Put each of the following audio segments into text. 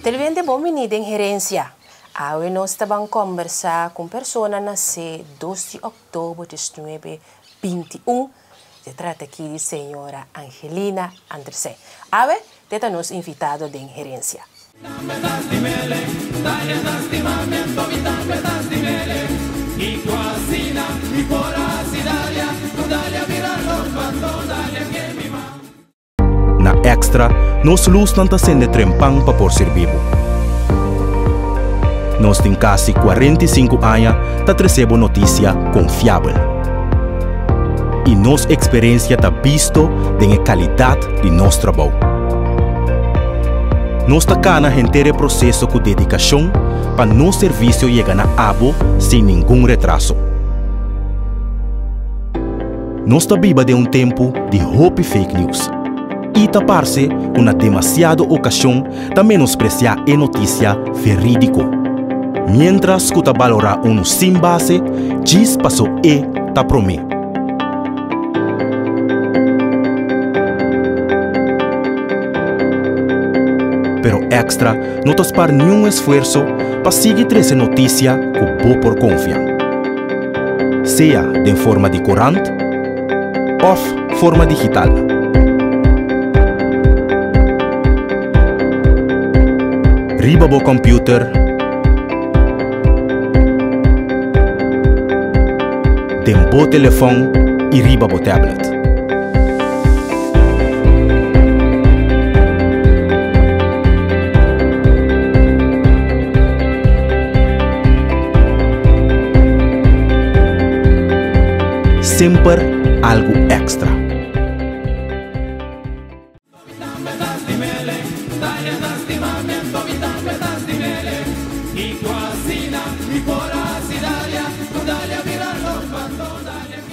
Televidente bon bini den Herencia. Awe nos ta ban combersa cu un persona nace dos di october diesnuebe binti un. Se trata aki di señora Angelina Andresé. Awe te ta nos invitado den Herencia. Na Extra, nos lusnan ta sende trempan pa por sirbi bo. Nos tin kasi 45 aña ta trese bo notisia konfiabel. I nos eksperensia ta bisto den e kalidat di nos trabou. Nos ta kana henter e proseso ku dedikashon pa nos servisio yega na abo sin ningun retraso. Nos ta biba den un tempu di hopi fake news i ta parse ku na demasiado okashon ta menospresiá e notisia verídiko, miéntras ku ta balorá unu sin base djis paso e ta promé. Pero Extra no ta spar niun esfuerso pa sigui trese notisia ku bo por konfia. Sea den forma di korant òf forma digital. Riba bo kòmpiuter, den bo telefòn i riba bo tablet. Semper algu èkstra.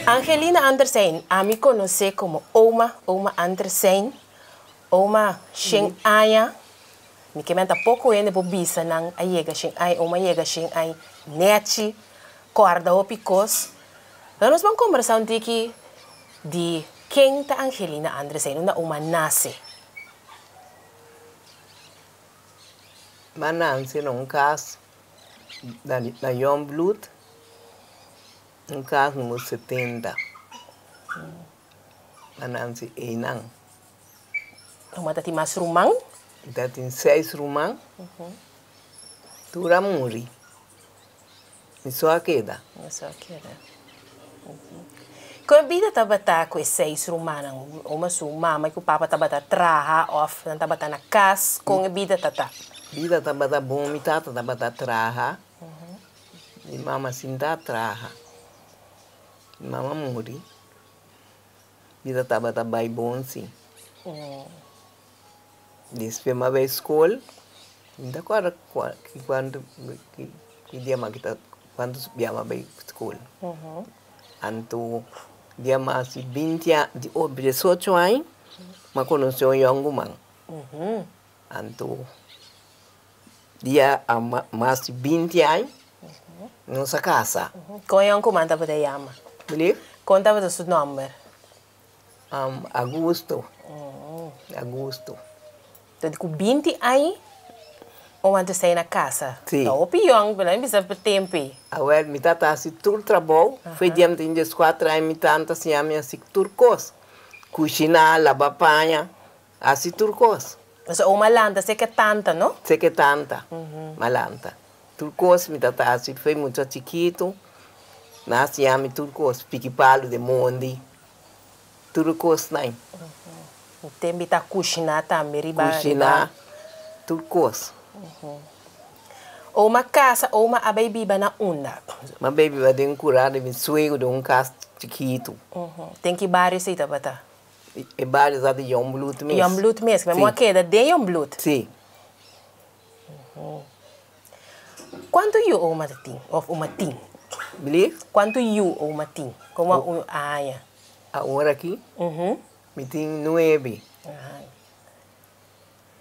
Angelina Andersijn, ami konosé komo Oma, Oma Andersijn, Oma shen aña, mi ke menta poko hende por bisa nan a yega shen aña, Oma a yega shen aña nèchi, kòrda hopi kos. Lo nos ban kombersá un tiki di ken ta Angelina Andersijn, unda Oma nase. M'a nanse na un kas na Jongbloed. Un kas numero 70. A nansi einan. Oma ta tin mas ruman? Mi ta tin seis ruman. Tur a muri. Mi so a keda. Mi so a keda. Kon e bida tabata ku e seis rumannan? Oma su mama i ku papa tabata traha òf nan tabata na kas? Kon e bida ta ta? Bida tabata bon. Mi tata tabata traha. Mi mama sinta traha. Mi mama muri. Bida tabata bai bon si. Despues mi a bai skol, mi ta kòrda kuantu ki dia mi a kita kuantu bia mi a bai skol. Anto dia mi a hasi binti diesocho aña mi a konosé un yònkuman. Anto Dia a mas di 20 aña nos a casa. Kon yonkuman tabata yama? Belief? Kon tabata su nomber? Augusto. Augusto. Entonces ku 20 aña un antes ta na casa. Si. Ta hopi yong, pero nan bisa pa tempo ei. Awel, mi tata hasi tur trabou. Foi dia mi tin dieskuater aña mi tanta siña mi hasi tur kos. Kushiná, laba paña. Hasi tur kos. Pasobra un malanta se ke tanta, no? Se ke tanta, malanta. Tur kos mi ta hasi foi mucha chikitu. Nan a siña mi tur kos, piki palu den mondi, tur e kosnan. Tembe ta kushiná tambe riba. Kushiná tur kos. Oma kasa, oma a bai biba na unda? M'a bai biba den kurá di mi suegro den un kas chikitu. Den ki bario esei tabata? E bario sa di Jongbloed mes. Jongbloed mes, mi a keda den Jongbloed? Si. Kuantu yu oma ta tin òf oma tin? Belief? Kuantu yu oma tin? Komo un aña? Awor aki? Mi tin nuebe.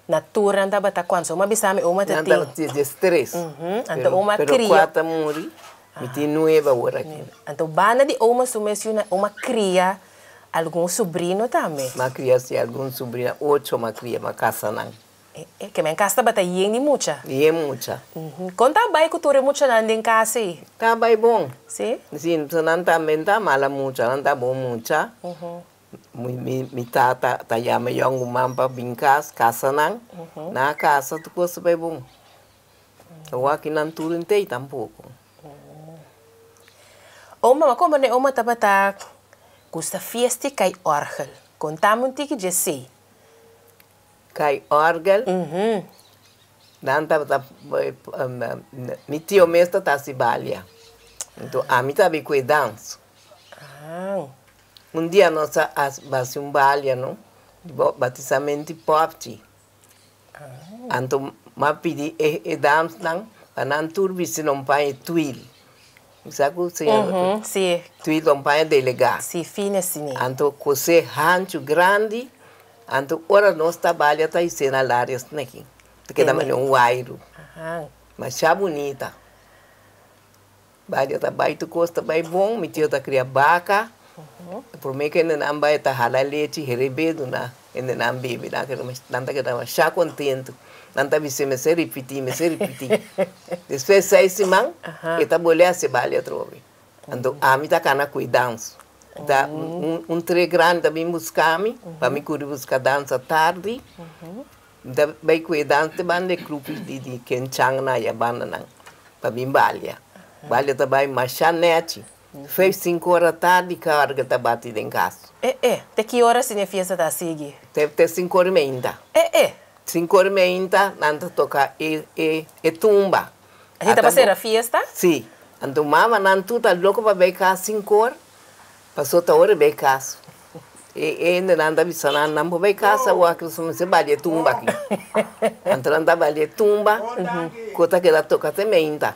Na tur nan tabata kuantu? Oma bisa mi oma ta tin. Nan tabata diestres. Anto oma Pero kria. kuater a muri, mi tin nuebe awor aki. Anto banda di oma su mes yu nan oma kria algun subrino tambe. M'a kria si algun subrino, ocho m'a kria, m'a kasa nan. E ke men kas tabata yen di mucha. Yen mucha. Kon ta bai ku tur e muchanan den kas ei? Ta bai bon. Si? Si, nan tambe ta mala mucha, nan ta bon mucha. Mi tata ta yama e yònkuman pa bin kas, kasa nan. Nan a kasa, tur kos ta bai bon. Awor aki nan tur entei tampoko. Oma, ma komo ne oma tabata gusta fiesta i kai òrgel? Kontami un tiki dje esei. Kai òrgel, nan tabata, mi tio mes ta hasi balia, enton ami ta bin ku e dans. Un dia nos a hasi un balia no, di batisamento di Popchi, anto m'a pidi e damsnan pa nan tur bisti nan paña twil, mi sa ku señora twil ta un paña delegá, anto kosé hanchu grandi. Anto ora nos ta balia ta isena larias neki, ta keda manera un wairu. Masha bunita. Balia ta bai tur kos ta bai bon, mi tio ta kria baka, prome ku hendenan bai ta hala lechi herebé duna hendenan bebe, nan ta keda masha kontentu. Nan ta bis'é mester ripití, mester ripití. Despues seis siman e ta bolbe hasi balia atrobe. Anto ami ta kana ku e dans. Ta un tre grandi ta bin buska mi pa mi kuri buska dansa tardi. Mi ta bai ku e dans te banda e club di Kenchang na aya bandanan pa bin balia. Balia ta bai masha nechi. Vijf, sinku ora tardi karga ta bati den kas. E e, te ki ora asina e fiesta ta sigui? Te sinku ora i meinta. E e. Sinku ora i meinta nan ta toka e tumba. Así ta pa sera fiesta? Sí. Anto mamanan tur ta loko pa bay kas sin kor, paso ta ora bay kas. E hendenan ta bisa nan, nan por bay kas awor aki pasobra mester balia e tumba aki. Anto nan ta balia e tumba, ku ta keda toka te meinta.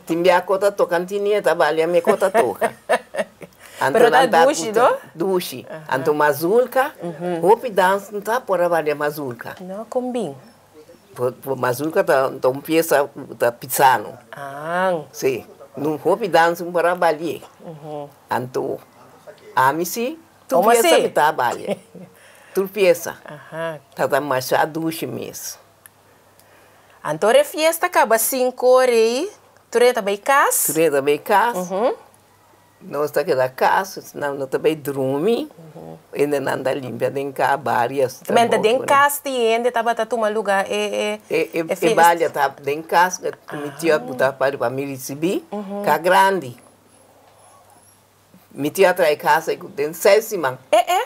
Tin bia ku ta toka anti nie ta balia me ku ta toka. Anto Pero ta nan ta dushi no? Dushi. Anto mazurka, hopi dans ta por a balia mazurka. No, kon bin? Mazurka ta un piesa ku ta pisano. Sí, un hopi dansa un por a balia. Anto ami sí tur piesa mi ta balia. Tur piesa. Ta ta masha dushi mes. Anto ora e fiesta kaba sinku ora ei, tur e ta bai kas. Tur e ta bai kas. Nos ta keda kas, nan no ta bai drumi, hende nan ta limpia den ka barios trabou. Menta den kas di hende tabata tuma luga e e fiesta? E balia ta den kas, mi tia ku ta pari pa mi risibi, ka grandi. Mi tia a trae kas ei den seis siman. E e?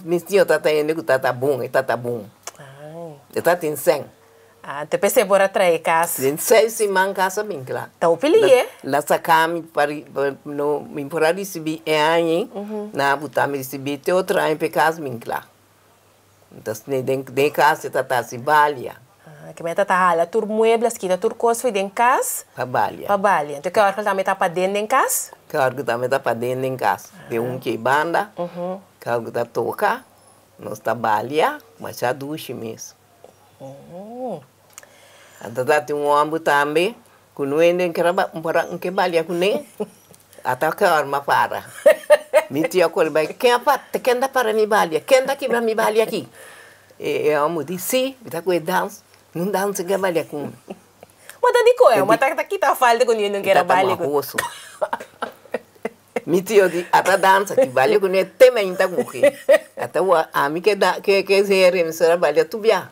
Mi tio ta ta hende ku ta ta bon, e ta ta bon. E ta tin sèn. Ah, te p'esei por a trae kas. Den seis siman kas a bin kla. Ta hopi lié. La saka mi pa no mi por a risibí e aña ei, nan a buta mi risibí te otro aña pa e kas bin kla. Entonces den e kas e ta ta hasi balia. Ah, ke mester ta hala tur muebles, kita tur kos fo'i den kas. Pa balia. Pa balia. Entonces ke òrgel tambe ta paden den kas? Ke òrgel tambe ta paden den kas. Den un ke banda, ke òrgel ta toka, nos ta balia, masha dushi mes. Anto ta tin un hòmber tambe ku no hende ke balia kuné, ata ke òrma para. Mi tia kore bai, Ken a pa, ken ta para mi balia? Ken ta kibra mi balia aki? E hòmber di, Si, mi ta kohe dans, no dans ke balia ku mi. Bo ta di kohe, bo ta kita falta ku niun ke balia ku. E ta mahoso. Mi tio di ata dansa ki balia ku ne te mainta kuke. Ata wa ami ke da ke ke zere mi sera balia tu bia.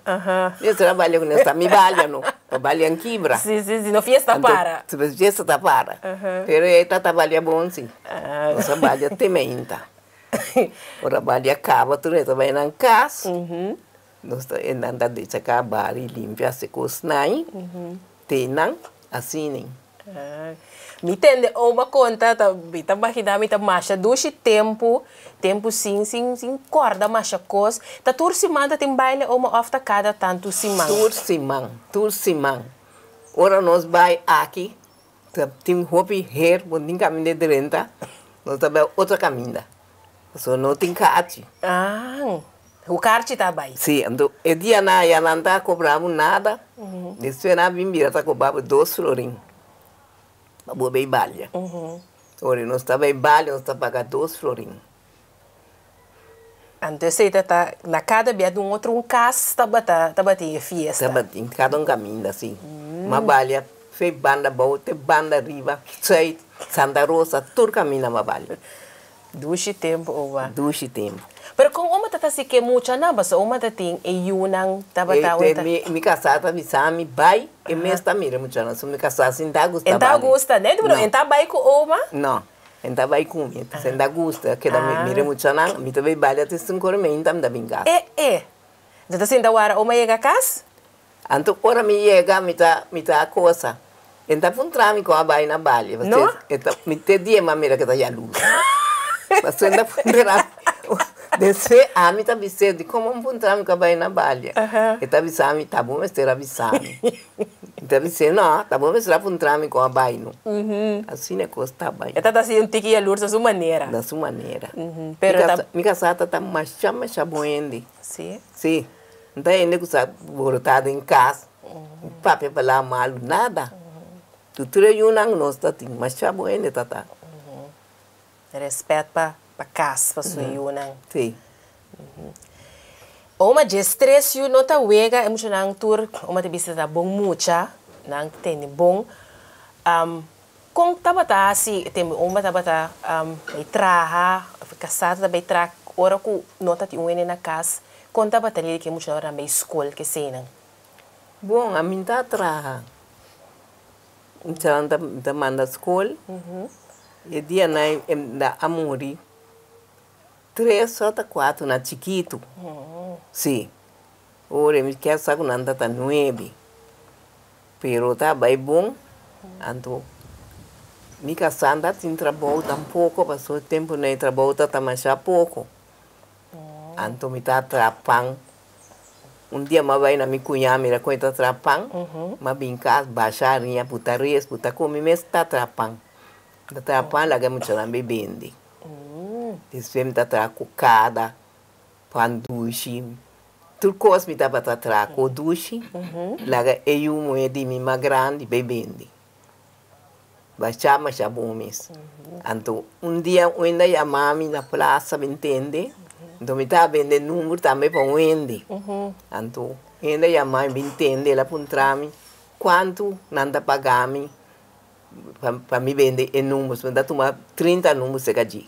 Mi sera balia ku ne sta mi balia no. Pa balia n'kibra. Si si si no fiesta para. Anto fiesta ta para. Pero e tata balia bon si. Nos a balia te mainta. Ora balia kaba tur e ta bai nan kas. Nos ta e nan ta decha ka bari limpia hasi kos nai. Te nan asina. Mi tende oma konta ta mi ta magina mi ta masha dushi tempu, tempu sin sin sin korda masha kos. Ta tur siman ta tin baile oma of ta kada tantu siman? Tur siman, tur siman. Ora nos bai aki ta tin hopi her bo tin kaminda drenta, nos ta bai otro kaminda. Pasobra no tin karchi. Ah, ku karchi ta bai? Si, anto e dianan aya nan ta kobra bo nada, despues nan a bin bira ta kobra bo dos florin pa bo bai balia. Ora nos ta bai balia nos ta paga dos florin. Anto esei ta ta na kada bia di un otro un kas tabata tabatin e fiesta. Tabatin kada un kaminda si. Ma balia fe banda abou te banda riba, Zuid, Santa Rosa, tur kaminda ma balia. Dushi tempu oba. Dushi tempu. Pero kon oma ta ta si ke muchanan? Pasobra oma ta tin e yunan tabata E mi mi kasá ta bisa mi bai e mes ta mira e muchanan. So mi kasá sin ta gusta E ta gusta, ne? Pero e ta bai ku oma? No. E ta bai ku mi. Entonces e ta gusta keda mira e muchanan. Mi ta bai balia te sinku ora meinta mi ta bin kas. E e. Bo ta sinta wara oma yega kas? Anto ora mi yega mi ta mi ta cosa. E ta puntra mi con a bai na balia. No? E ta mi te dia mi a mira ke ta yaluz. Pasobra e ta puntra mi. Despues ami ta bis'é di como bo puntra mi ku a bai na balia. E ta bisa mi ta bo mester a bisa mi. Mi ta bis'é no ta bo mester a puntra mi con a bai no. Asina e cos ta bai. E ta ta hasi un tiki yalurs na su manera. Na su manera. Pero ta. Mi casá ta ta masha masha bon hende. Si? Si. N ta hende ku sa borotá den kas, papia palabra malu, nada. Tur tur e yunan nos ta tin masha bon hende ta ta. Rèspèt pa pa kas, pa su yunan. Sí. Oma dje stres yu no ta wega e muchanan tur, oma ta bisa ta bon mucha, nan ta tende bon. Kon tabata hasi e tempu oma tabata bai traha, of kasá ta bai traha ora ku no ta tin un hende na kas, kon tabata lei ke muchanan ora nan bai skol keseinan? Bon, ami ta traha. Muchanan ta ta manda skol. E dianan e da a muri tres ota kuater na chikitu. Si. Ora mi kier sa ku nan ta ta nuebe. Pero ta bai bon, anto mi kasá no ta tin trabou tampoko pasobra e tempunan e trabou ta ta masha poko. Anto mi ta traha pan. Un dia mi a bai na mi kuñá mira kon e ta traha pan, mi a bin kas basha hariña puta res puta komi mes ta traha pan. Mi ta traha pan laga e muchanan bai bende. Despues mi ta traha kukada, pan dushi. Tur kos mi tabata traha ku dushi, laga e yu muhé di mi mas grandi bai bende. Basha masha bon mes. Anto un dia un hende a yama mi na plasa mi ntende, anto mi tabata bende number tambe pa un hende. Anto un hende a yama mi bin tende, el a puntra mi kuantu nan ta paga mi pa mi bende e number, mi ta tuma trinta number serka dje.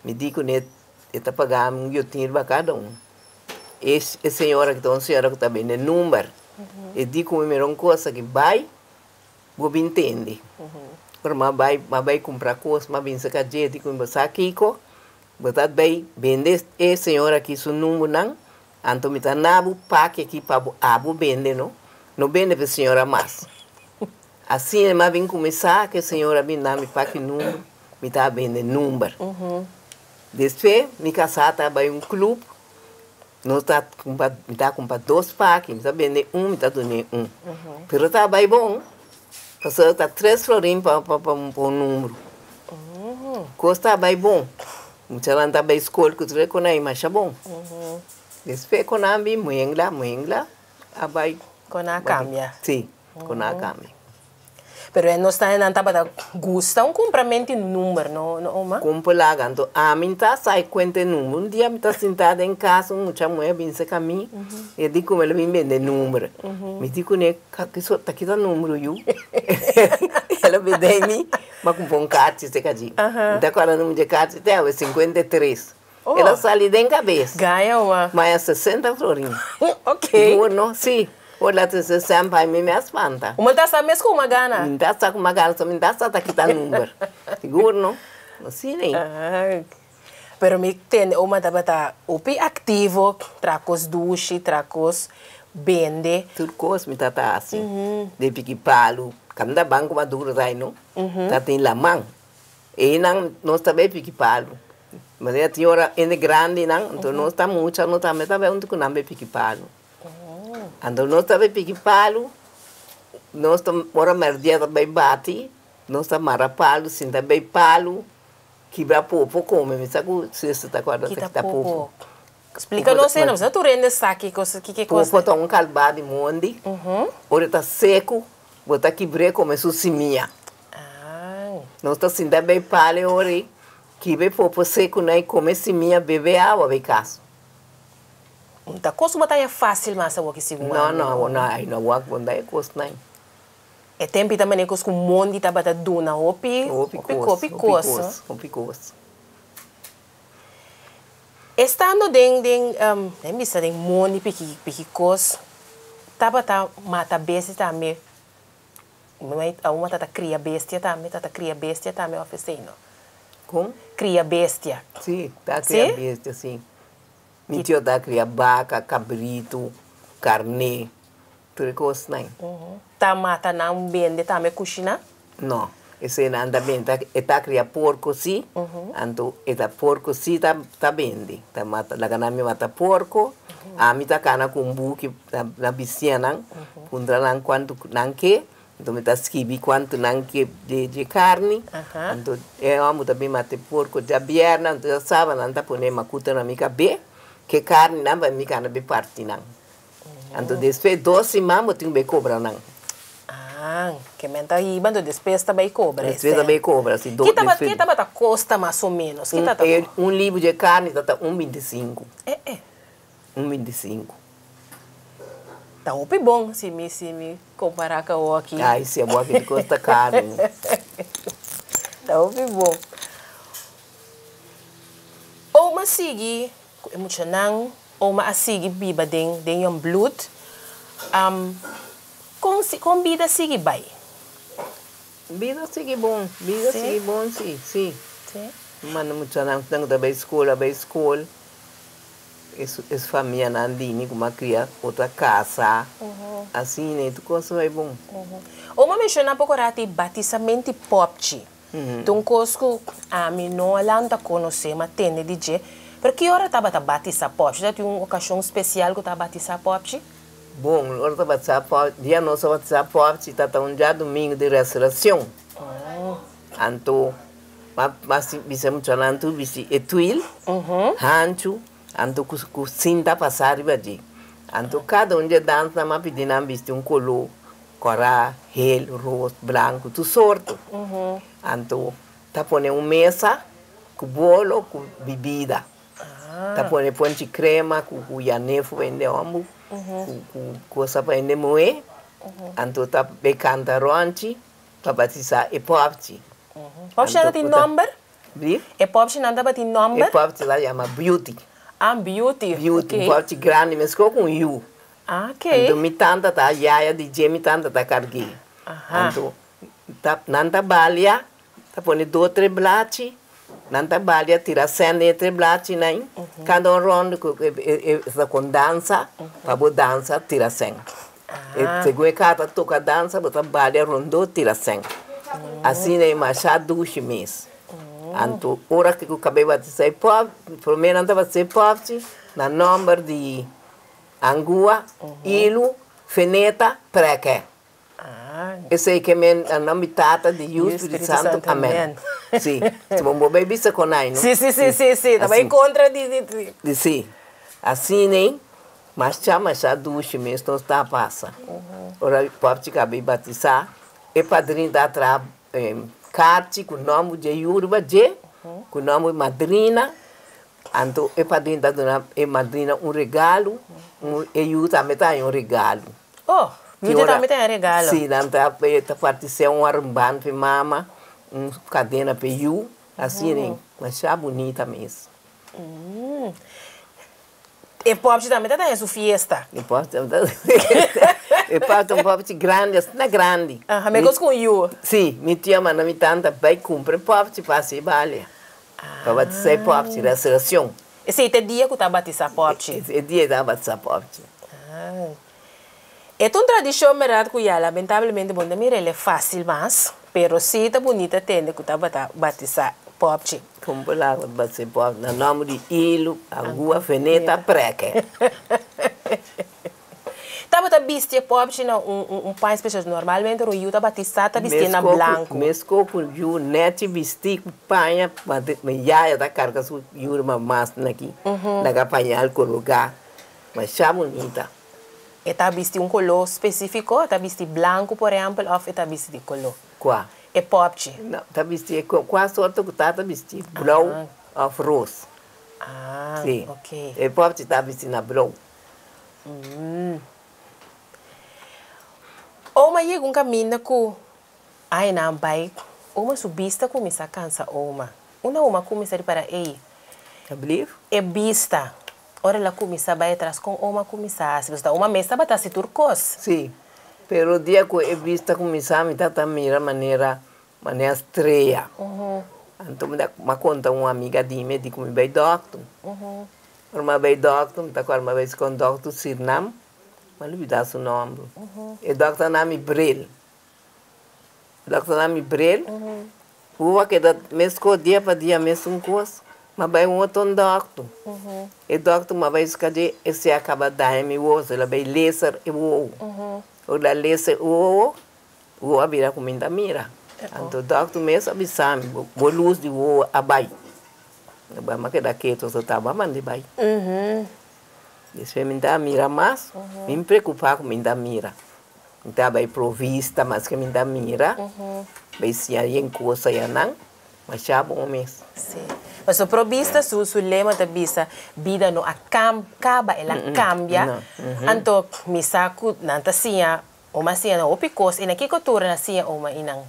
Mi di kuné e ta paga mi un yotin riba kada un. E señora ki ta un señora ku ta bende number, e di ku mi mira un cosa ki bai, bo bin tende. Ora mi a bai, mi a bai kumpra kos, mi a bin saka dje, e di ku mi, bo sa kiko? Bo ta bai bende e señora aki su numbernan, anto mi ta na bo paki aki pa bo abo bende no, no bende pa e señora mas. Asina mi a bin kuminsá ku e señora a bin na mi paki number, mi ta bende number. Despues mi kasá ta bai un club, nos ta kumpra, mi ta kumpra dos paki, mi ta bende un, mi ta dun'é un. Pero ta bai bon, pasobra ta tres florin pa pa pa un numero. Kos ta bai bon, muchanan ta bai skol ku tur e konai masha bon. Despues ku nan bin muengla, muengla a bai. Kon a kambia. Si, kon a kambia. Pero e nos ta nan tabata gusta un cumpramento di number, no, no oma? Cumpra laga, anto ami n'ta sa e cuenta e number. Un dia mi ta sinta den casa, un mucha muher bin cerca mi, e di cu mi el a bin bende number. Mi di cune, kiso ta kita numero yu? El a bende mi, m'a cumpra un carchi cerca dje. Mi ta corda numero dje carchi te awe, 53. El a sali den cabes. Gaya oma. Maya 60 florin. Ok. Digo no, si. Ora la trece semper mi me a spanta. Uma ta sa mes cu uma gana. Mi ta sa cu uma gana, so mi ta sa ta kita number. Sigur no. Asina ei. Ah. Pero mi tende oma tabata hopi aktivo, traha kos dushi, traha kos bende. Tur kos mi tata hasi, den piki palu, kaminda banko maduro ta no, ta tin laman. Einan nos ta bai piki palu. Manera tin ora hende grandinan, anto nos ta mucha, nos tambe ta bai huntu ku nan bai piki palu. Anto nos ta bai piki palu, nos ta ora mèrdia ta bai bati, nos ta mara palu, sinta bai palu, kibra popo kome. Mi sa ku zuster ta kòrda Kita kita popo. popo. Splika nos ei, no sa tur hende sa kiko kiko kos. Popo ta un kalbá di mondi, ora e ta seku, bo ta kibr'é kome su simia. Ah. Nos ta sinta bai palu e ora ei, kibra e popo seku nan i kome simia, bebe awa bai kas. Un ta kos ku bo ta haña fásil mas awor ki sigun No, ami. no, awor no, ai no wak bo nda e kosnan. E tempu ta manera kos ku mondi tabata duna hopi, Hopi hopi, kos, hopi hopi kos. kos, hopi kos. Estando den den den bisa den mondi piki piki kos tabata mata bestia tambe Aun ta ta kria bestia tambe, ta ta kria bestia tambe òf esei no? Kon? Kria bestia. Sí, ta kria bestia, sí. Mi tio ta kria baka, kabritu, karné, tur e kosnan. Ta mata nan bende tambe kushiná? No, esei nan ta bende. E ta kria porko sí, anto e ta porko sí ta ta bende. Ta mata, laga nan mi mata porko, ami ta kana ku un buki na bisianan, puntra nan kuantu nan ke, anto mi ta skibi kuantu nan ke di karni, anto e hòmber ta bin mata e porko djabièrnè, anto djasaba nan ta pone e makuta na mi kabé, ke karninan pa mi kana bin parti nan. Anto despues dos siman bo tin ku bai kobra nan. Ah, ke men ta hiba, anto despues ta bai kobra esei. Despues ta bai kobra, si. Ki tabata, ki tabata kosta mas o menos? Ki tabata Un, un libro dje karni ta ta un bintisinku. Eh, eh. Un bintisinku. Ta hopi bon si mi, si mi kompara ku awoki. Ai, si awoki ta kosta karu. Ta hopi bon. Oma sigui ku e muchanan. Oma a sigui biba den den yon bloed. Kon si kon bida sigui bai? Bida sigui bon, bida Sí? sigui bon si, si. Sí. Manda muchanan ku ta bai skol a bai skol. E su e famianan di mi ku mi a kria otro a kasa. Asina e tur kos a bai bon. Oma menshoná poko rato e batisamenti popchi. Ta un kos ku ami no a lanta konosé, ma tende di dje. Pero ki ora tabata batisá pòpchi? Ta tin un okashon spesial ku ta batisá pòpchi? Bon, ora ta batisá pòpchi, dia nos a batisá pòpchi ta ta un djadumingu di Resuraccion. Anto, m'a bisa muchanan tur bisti e twil hanchu, anto ku ku sinta pasá riba dje. Anto kada un dje dansnan m'a pidi nan bisti un koló. Kòrá, hel, ros, blanku, tur sorto. Anto ta pone un mesa ku bolo ku bibida. Ta pone ponchi krema ku ku yanefu pa hende hòmber, ku ku kosa pa hende muhé. Anto ta bay kanta rònchi pa batisá e pòpchi. Pòpchi nan ta tin nòmber? E pòpchi nan tabatin nòmber? E pòpchi la yama Beauty. Ah, Beauty. Beauty, un pòpchi grandi meskos ku un yu. Ah, ok. Anto mi tanta ta yaya di dje, mi tanta ta karg'é. Anto ta nan ta balia, ta pone dos tres blachi, nan ta balia tira sèn den e tres blachinan, kada un ròndu ku e ta kon dansa, pa bo dansa tira sèn. Segun e kara ta toka dansa bo ta balia rondó tira sèn. Asina e masha dushi mes. Anto ora ku kab'é batisá e pòp, promé nan ta batisá e pòpchi na nòmber di Angua, Ilu, Feneta, Preke. Esei ke men na nom di Tata, di Yu, Spiritu Santu. Amen. Si. Si bo bai bisa kon ai, no? Si, si, si, si, si. Ta bai kontra di, di, di. Di si. Asina ei, masha, masha dushi mes nos ta pasa. Ora pòpchi kaba di batisá, e padrin ta traha karchi ku nòmber dje yu riba dje, ku nòmber madrina. Anto e padrin ta duna e madrina un regalo, e yu tambe ta haña un regalo. Oh, yu tambe ta haña regalo. Si, nan ta ta parti sea un armband pa e mama, un kadena pa e yu, asina, masha bunita mes. E pòpchi tambe ta haña su fiesta. E pòpchi tambe ta haña su fiesta. E pòpchi ta un pòpchi grandi, asina grandi. Aha, mekos ku un yu. Si, mi tia manda mi tanta bai kumpra e pòpchi pa hasi e balia. Pa batisá e pòpchi, resurreccion. Esei ta e dia ku ta batisá pòpchi? E dia ta batisá pòpchi. E ta un tradishon bèrdat ku ya lamentablemente bo no ta mira el e fásil mas, pero sí ta bunita tende ku tabata batisá pòpchi. Kon bo laga batisá pòpchi? Na nòmber di Ilu, Angua, Veneta, Preke. Tabata bisti e pòpchi na un paña spesial. Normalmente ora un yu ta batisá ta bistié na blanku. Meskos ku yu nèchi bistí ku paña, mi yaya ta karga su yu riba mas aki, laga pañal kologá, masha bunita. E ta bisti un koló spesífiko? E ta bisti blanku por ehèmpel òf e ta bisti di koló? Kua? E pòpchi. No, ta bisti e kua sorto ku ta ta bisti, blou òf ros. Ah, Sí. ok. E pòpchi ta bisti na blou. Oma yega un kaminda ku añanan bai, oma su bista kuminsá kansa oma. Unda oma kuminsá ripará, ey, Alsjeblieft. e bista. Ora el a kuminsá bai atras kon oma a kuminsá hasi, pasobra oma mes tabata hasi tur kos. Sí, pero dia ku e bista kuminsá mi tabata mira manera manera strea. Anto mi a konta un amiga di mi, e di ku mi bai dòkter. Ora mi a bai dòkter, mi ta kòrda mi a bai skon un dòkter Sirnam, mi a lubidá su nòmber. E dòkter a na mi bril. Dòkter na mi bril, Cuba keda meskos dia pa dia mesun kos, m'a bai un otro dòkter. E dòkter m'a bai buska dje, esei a kaba daña mi wowo, el a bai laser e wowo. Ora el a laser e wowo, wowo a bira ku mi ta mira. Anto dòkter mes a bisa mi, bo lus di wowo a bai. M'a keda ketu, so taba manda e bai. Despues mi ta mira mas, mi preocupa ku mi ta mira. Mi ta bai provista maske mi ta mira, bai siña yen kos ayanan, masha bon mes. Sí. Pasobra provista su su lema ta bisa bida no a kaba, el a kambia. Anto mi sa ku nan ta siña, oma a siña nan hopi kos i na kiko tur nan a siña oma i nan?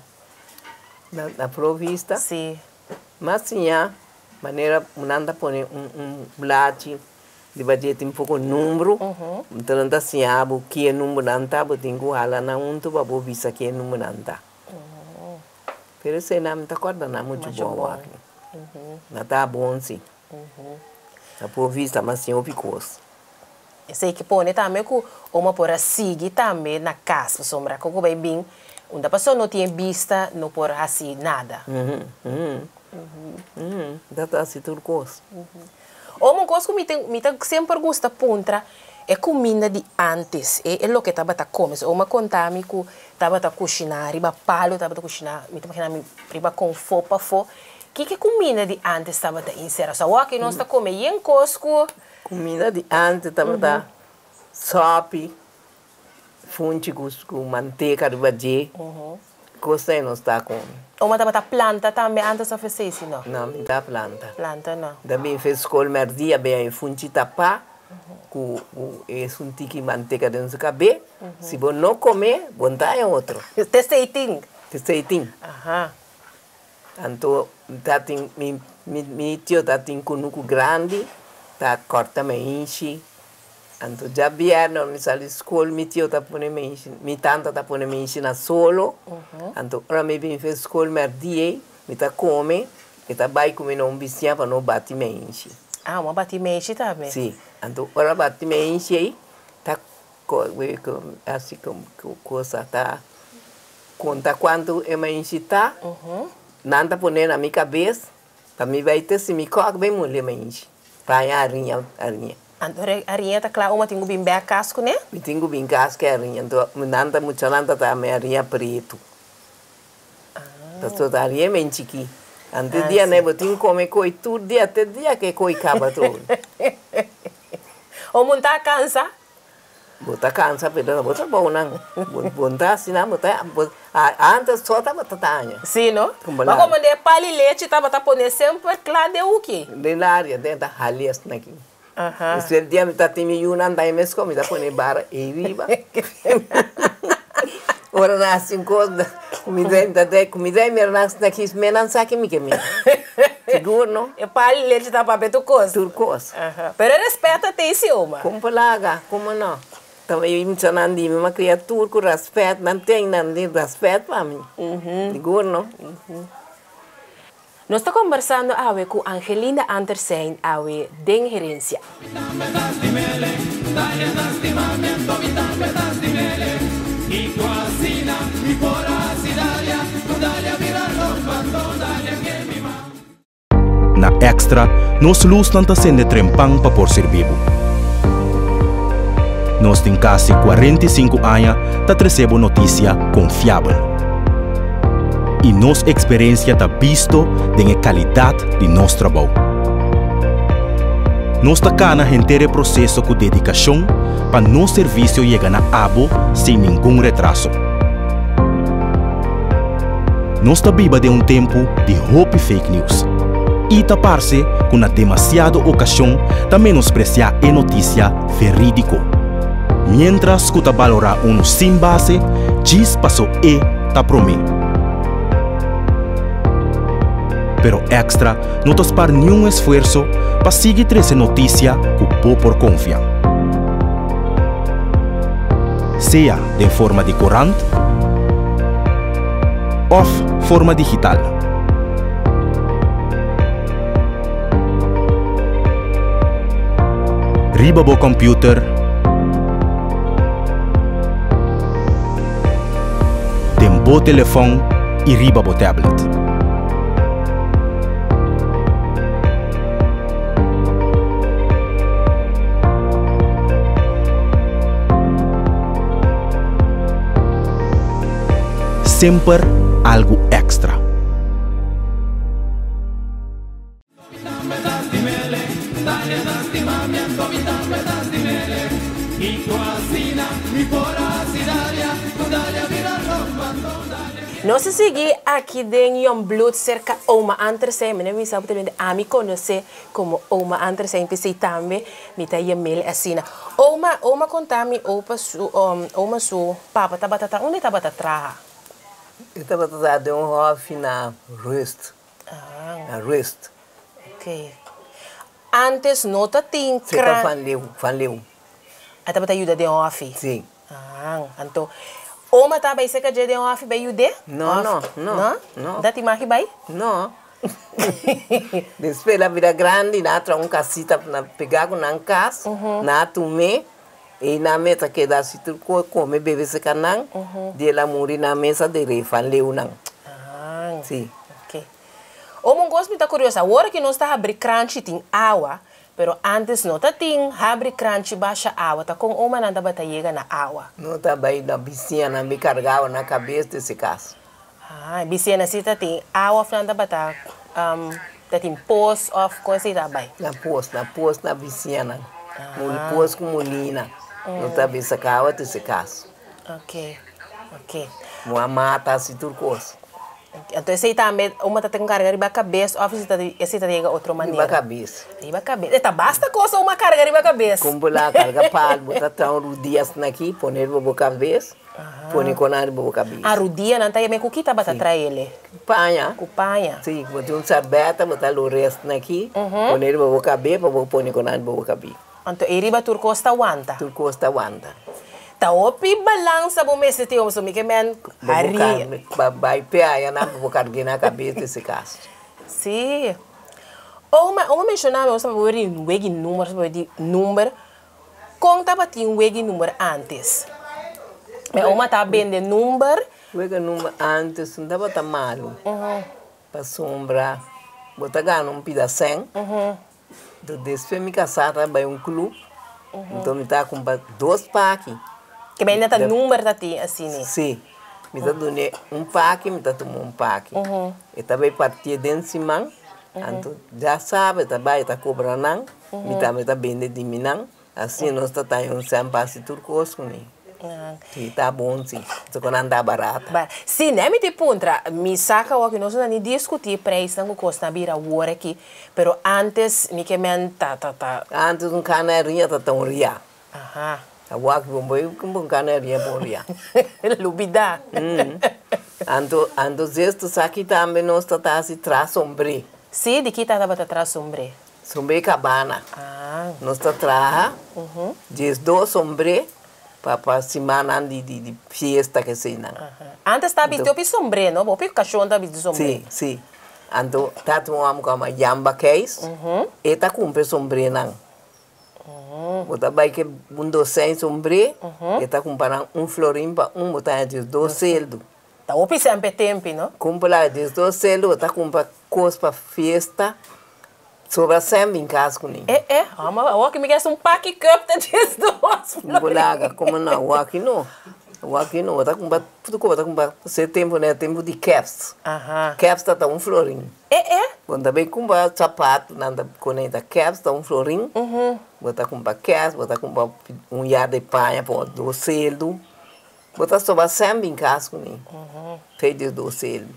Na provista? Sí. Mi a siña manera nan ta pone un blachi. Riba dje tin poko numbru, enton nan ta siña bo kie numbernan ta, bo tin ku hala nan huntu pa bo bisa kie numbernan ta. Pero esei nan mi ta kòrda nan muchu bon wak. Nan ta bon si. Nan por vista mas tin hopi kos. Esei ke pone tambe ku oma por a sigui tambe na kas, pasobra ku ku bai bin unda paso no tin e bista no por hasi nada. Nan ta hasi tur kos. Oma un kos ku mi ten mi ta semper gusta puntra e kuminda di ántes, e e loke tabata kome. So oma konta mi ku tabata kushiná riba palu, tabata kushiná, mi ta imaginá mi riba kon fo pafó. Kiko e kuminda di ántes tabata insera? So awor aki nos ta kome yen kos ku. Kuminda di ántes tabata sòpi, Funchi ku manteka riba dje, kos ei nos ta kome. Oma tabata planta tambe antes of esei si no? No, mi ta planta. Planta no. Ta bin fe skol merdia bea e funchi tapá ku esun tiki manteka den su kabé, si bo no kome, bo no ta haña otro. Te esei tin? Te esei tin. Aha. Anto ta tin mi mi tio ta tin kunuku grandi ta kòrta meinshi. Anto djabièrnè ora mi sali skol mi tio ta pone meinshi mi tanta ta pone meinshi na solo. Anto ora mi bin fe skol mèrdi ei mi ta kome e ta bai ku mi na un bisiña pa no bati meinshi. Ah, bo a bati meinshi tambe? Si. Anto ora bati meinshi ei ta hasi kosa ta konta kuantu e meinshi ta, nan ta pone na mi kabes pa mi bai te si mi kòk bai mule meinshi pa haña hariña hariña. Anto ora e hariña ta kla oma tin ku bin bèk kas kuné? Mi tin ku bin kas ku e hariña anto nan ta muchanan ta traha mi hariña pretu pasobra ta hariña men chikí anto e dia nan bo tin kome koi tur dia te dia ke koi kaba tur. O mun ta kansa? Bo ta cansa pero bo ta bou nan. Bo no ta haci nan, bo ta antes so tabata taña. Si no? Ma como den pali lechi tabata pone semper cla den uki. Den laria den ta hali asina aki. Despues dia mi ta tin mi yunan ta mesco mi ta pone bara ey riba. Ora nan haci un cos mi ta comida mi nan asina aki me nan sa ki mi ke mira. Sigur no? E pali lechi ta papia tur cos. Tur cos. Pero e respet a tin si oma. Como por laga, como no? Ta mi muchanan di mi m'a cria tur cu respet, nan tin nan tin respet pa mi. Sigur no? Nos ta kombersando awe ku Angelinda Antersijn awe den Herensia. Na Extra, nos lusnan ta sende trempan pa por sirbi bo. Nos tin kasi 45 aña ta trese bo notisia konfiabel. I nos eksperensia ta bisto den e kalidat di nos trabou. Nos ta kana henter e proseso ku dedikashon pa nos servisio yega na abo sin ningun retraso. Nos ta biba den un tempu di hopi fake news i ta parse ku na demasiado okashon ta menospresiá e notisia verídiko. Miéntras ku ta balorá unu sin base, djis paso e ta promé. Pero Extra no ta spar niun esfuerso pa sigui trese notisia ku bo por konfia. Sea den forma di korant òf forma digital. Riba bo kòmpiuter, den bo telefòn i riba bo tablet. Semper algu èkstra. Nos a sigui aki den Jongbloed serka Oma Antersijn. Mi no bisa bo tambe ami konosé komo Oma Antersijn p'esei tambe mi ta yam'el asina. Oma, Oma konta mi opa su, Oma su papa tabata ta unda e tabata traha? E tabata traha den un hòfi na Rust. Na Rust. Ok. Antes no ta tin kran. Serka Van Leeuw, Van Leeuw. A tabata yuda den hòfi? Sí. Ah, anto oma ta bai serka dje den hòfi bai yud'é? No, no, no. No? No. Ta tin maki bai? No. Despues el a bira grandi, nan a traha un kasita na pegá ku nan kas, nan a tum'é, i nan mes a keda asi tur kos, kome, bebe serka nan, di el a muri nan mes a der'é Van Leeuwnan. Ah. Sí. Ok. Oma un kos mi ta kurioso, awor ki nos ta habri kranchi tin awa, Pero antes no ta tin habri kranchi basha awa, ta kon omanan tabata yega na awa? No ta bai na bisiñanan mi karga awa na kabes di si kas. Ah, e bisiñanan si ta tin awa of nan tabata ta tin pos of kon si ta bai? Na pos, na pos na bisiñanan. Pos ku mulina no ta bin saka awa di si kas. Ok, ok. Mua mata si tur kos. Anto esei tambe un ta tin carga riba cabes of esei ta yega otro manera? Riba cabes. Riba cabes. E ta basta cosa un a carga riba cabes. Con bo la carga pal, bo ta traha un rudia asina aki, pone riba bo cabes, pone conan riba bo cabes. Ah, rudianan ta yama. Cu ki tabata traele? Cu paña. Cu paña. Si, bo tin un sarbeta, bo ta lora asina aki, pone riba bo cabes pa bo pone conan riba bo cabes. Anto ei riba tur kos ta wanta. Tur kos ta wanta. Ta hopi balansa bo mester tin oso mi ke men hari. Bo ka bai pe aya nan pa bo karg'é na kabes di si kas. Si. Oma, oma menshona mi oso pa bo di wegi number, oso pa bo di number. Kon tabatin wegi number antes? Mi oma ta bende number. Wega number antes no tabata malu. Pasobra bo ta gana un pida sèn. Enton despues mi kasá ta bai un club, enton mi ta kumpra dos paki. Ke bai ta number ta tin asina? Si, mi ta dun'é un paki, mi ta tuma un paki. E ta bai partié den siman, anto djasabe e ta bai e ta kobra nan, mi tambe ta bende di mi nan. Asina nos ta taña un sèn pa hasi tur kos ku mi. Si, ta bon si. Pasobra ku nan ta barata. Ba, si, ne mi ti puntra. Mi sa ku awor nos no ta ni diskutí preisnan ku kosnan a bira awor aki, pero ántes mi ke men ta, ta, ta. Ántes un kanaria ta ta un ria. Aha. Awor aki bo bai ku un kanaria pa un ria. Lubidá. Anto, anto zesto sa ki tambe nos ta ta hasi tra sombré. Si, di ki ta tabata tra sombré? Sombré kabana. Nos ta traha 12 sombré pa pa simannan di di di fiesta keseinan. Antes ta bisti hopi sombré no? Hopi okashon ta bisti sombré. Si, si. Anto tato un hòmber ku a yama Jan Bakijs, e ta kumpra e sombrénan. Bo ta bai ke un dosèn sombré, e ta kumpra nan un florin pa un, bo ta haña diesdos seldu. Ta hopi semper tempi, no? Kumpra diesdos seldu, bo ta kumpra kos pa fiesta, sobra sèn bin kas kuné. E e, hòmber, awor ki mi ke hasi un paki cup ta diesdos florin. Bo laga, komo no, awor aki no. Awor aki no, bo ta kumpra tur kos, bo ta kumpra, se tempu na e tempu di kèps. Kèps ta ta un florin. E e. Bo ta bay cumpra zapato nan ta conecta caps ta un florin bo ta cumpra caps bo ta cumpra un yard di paña pa dos celdu bo ta soba cen bin cas cune pey di dos celdu.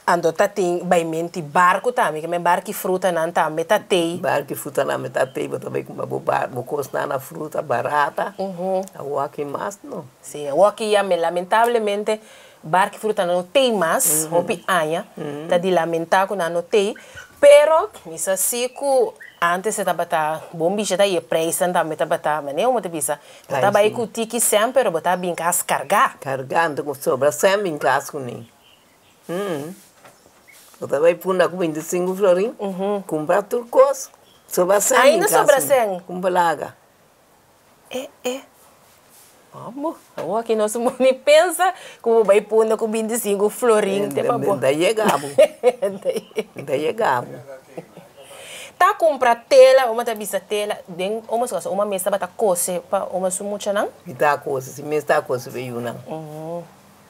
Anto ta tin bay menti barco tambe ke men barki frutanan tambe ta tey. Barki frutanan tambe ta tey bo ta bay cumpra bo bar bo cosnan na fruta barata awaki mas no. Si awaki ya me lamentablemente Barki fruta nan no tei mas, hopi aña ta di lamenta ku nan no tei, pero mi sa si ku antes e tabata bon bisha ta i e preisnan tambe tabata manera bo ta bisa, bo ta bai ku tiki sèn pero bo ta bin kas kargá. Kargá anto ku sobra sèn bin kas kuné. Bo ta bai punda ku bintisinku florin, kumpra tur kos, sobra sèn bin Ainda kas sobra kuné, sèn? Kumpra laga. E e Amo, awor aki nos no ni pensa ku bo bai punda ku bintisinku florin te pa bo. Nta yega bo. Nta yega bo. Ta kumpra tela, oma ta bisa tela, den oma su kasa oma mes tabata kose pa oma su muchanan? Mi ta kose, si mes ta kose pa e yunan.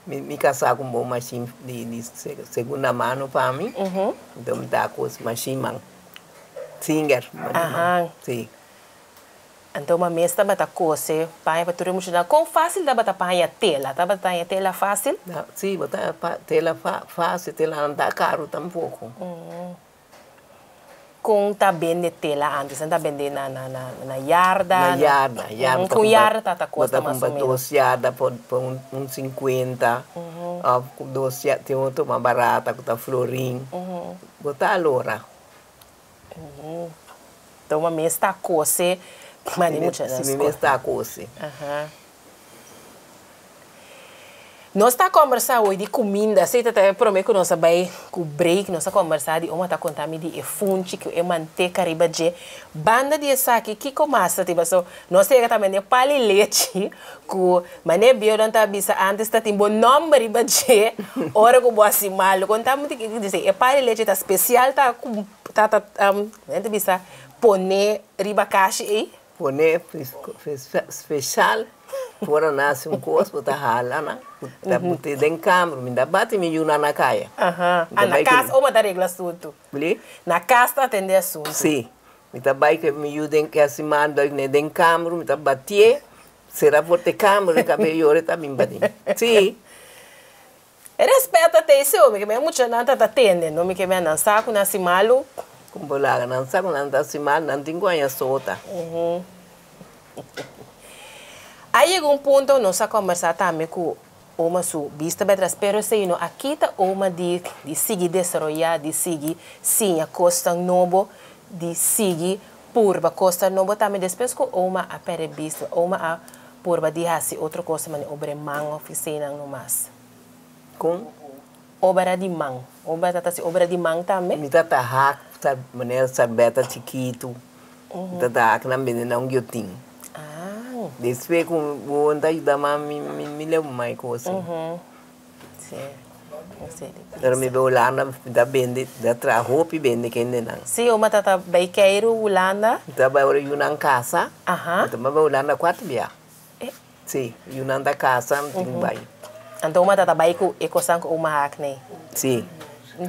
Mi kasa ku un bon mashin di segunda mano pa mi, enton mi ta kose mashin man, Singer, si. Anto ma mes tabata kose paña pa tur e muchanan. Kon fásil tabata paña tela? Tabata haña tela fásil? Sí, bo ta haña tela fásil, tela no ta karu tampoko. Kon ta bende tela antes? Nan ta bende na na yarda? Na yarda, yarda. Kon yarda ta ta kosta mas o menos? Bo ta kumpra dos yarda pa un sinkuenta, òf dos yarda, tin otro mas barata ku ta florin. Bo ta alora. Toma mes ta kose mandi mucha na Si mi skol. mes ta kose. Aha. Nos ta kombersá hoy di kuminda. Esei ta ta e promé ku nos a bai ku break. Nos a kombersá di oma ta konta mi di e funchi ku e manteka riba dje. Banda di esaki kiko mas ta tin? Paso nos yega tambe den pali lechi ku Mane bieunan ta bisa antes ta tin bo nomber riba dje ora ku bo hasi malu. Kon ta muti ki dise e pan di leche ta spesial ta ku ta ta nan ta bisa pone riba kashi ei. Pone spesial ora nan hasi un kos bo ta hala nan ta put'e den kamer mi ta bati mi yunan na kaya. Aha a na kas oma ta regla asuntu. Na kas ta atende asuntu. Si mi ta bai ku mi yu den ke hasi malu den kamer mi ta batié. Sera for te kamer e kabe yora e ta bin pa den. Sí. E respet ta tei seu, mi ke men muchanan ta ta tende, no mi ke men nan sa ku nan hasi malu. Kon bo laga nan sa ku nan ta hasi malu, nan tin ku haña sota. A yega un punto nos a kombersá tambe ku Oma su bista bai tras, pero esei no a kita Oma di di sigui desaroyá, di sigui siña kosnan nobo, di sigui purba kosnan nobo tambe. Despues ku Oma a pèrdè bista, Oma a purba di hasi otro kos manera obra e man òf eseinan nomas. Kon? Obra di man. Oma ta hasi obra di man tambe? Mi ta ta hak manera sarbeta chikitu. Mi ta ta hak nan bende na un giotin. Despues ku bo ta yuda mami mi leu mai kos. Pero mi bai Hulanda mi ta bende mi ta traha hopi bende kendenan. Si oma ta ta bai keiru Hulanda? Mi ta bai ora yunan kasa. Mi ta bai Hulanda kuater bia. Si, yunan ta kasa mi tin ku bai. Anto oma ta ta bai ku e kosnan ku oma hak nei? Si.